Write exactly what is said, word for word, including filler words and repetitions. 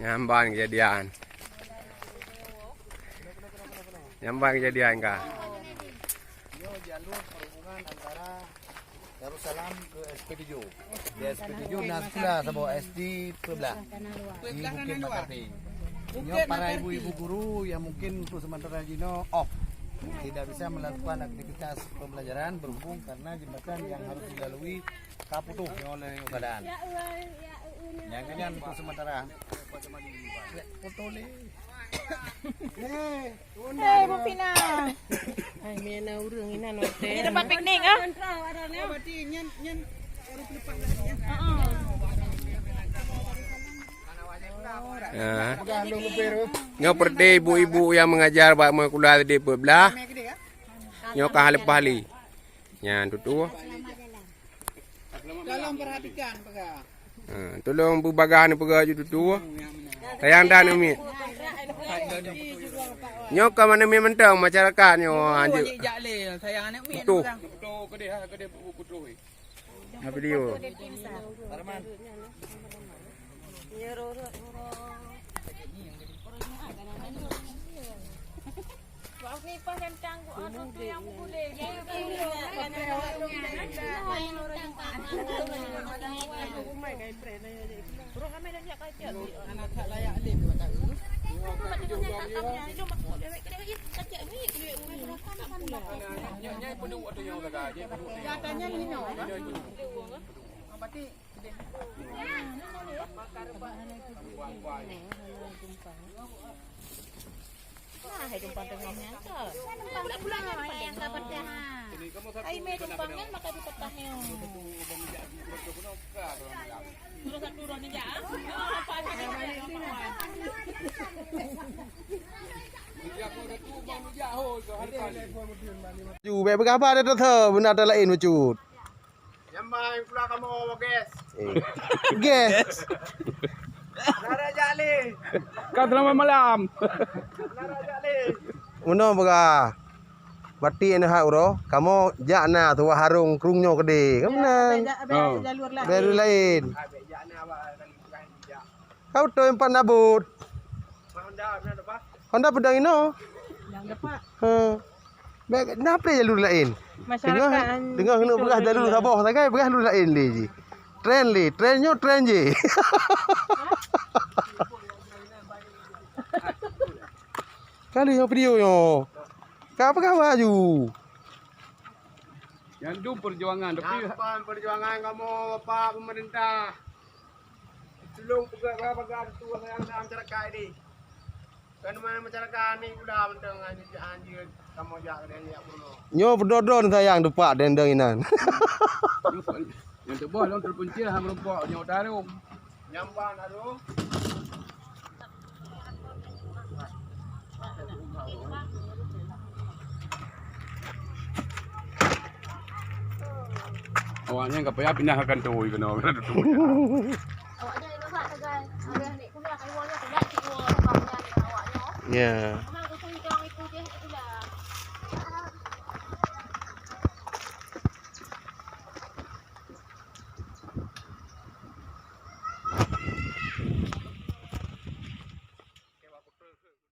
Nyan ban kejadian. Nyan ban kejadian ka. Nyoe jalur perhubungan antara Darussalam ke S P tujuh. Di S P tujuh na sekolah saboh S D Peublah di Bukit Makati. Nyoe para ibu-ibu guru yang mungkin untuk sementara jinoe off, tidak bisa melakukan aktivitas pembelajaran berhubung karena jembatan yang harus dilalui ka putus nyoe lé keadaan. Nyang keuh nyan untuk sementara. Foto lé. Eh, Bu Pina. Hai, mi na ureueng inan hotel. Ini tempat piknik ah. Ya. Nyoe peureute ibu-ibu nyang mengajar bak meukuliah di Peublah. Nyoe ka leupah lé. Nyan tutoe. Tolong perhatikan peugah. Ha, tolong beubagaih neupeugah ju tutoe. Sayang dah aneuk miet. Nyoe ka aneuk miet mantong masyarakat nyoe anjeuk. Jak lé sayang aneuk miet. Tutoe. Ha, video. Nah, hai tumpang teungoh nyan ka. Pula-pula nyan payah ka patah, ha. Ai mé tumpang nyan maka dipatah nyoe. Terus satu roh ni jak, ah. Ju, bèk beugabah dah teuthô, beuna ata laén bacut. Nyang mai pula kamoe, ges. Eh. Ges. Nara jak lé. Ka selamat malam. Nara jak lé. Meunoe peugah. Bati aneuk hat uroe, kamoe jak na tuwah harong krueng nyoe keudeh. Kan meunan. Bèk, bèk, bèk, oh. Jalur laén. Jalur laén. Ah, bèk jak na, bah, kali bukan jak. Kau beutôi empat nabot. Honda, Honda peudong inoe. Yang depan. Ha. Bèk, na pih jalur laén. Masyarakat deungoh, deungoh keuneuk peugah jalur saboh sagai, peugah jalur laén lé jih. Tren lé, tren nyoe tren jih. Kali nyoe video nyoe. Ka peugah baju. Nyan dum perjuangan, tapi kapan perjuangan kamoe, Bapak Pemerintah? Tulông peugah bagaih-bagaih tu sayang dalam masyarakat ni. Kan mana masyarakat ni udah mentang anjir, anjir kamoe jak dari jak bunoe. Nyoe beudon-don sayang teumpat dendeng inan. Nyang teuboh lôn terpencil ha meurumpok nyoe tarong. Nyang ban tarong. Awak nyan ka payah pindah ke kantô keunoe, keunoe tutup. Ya.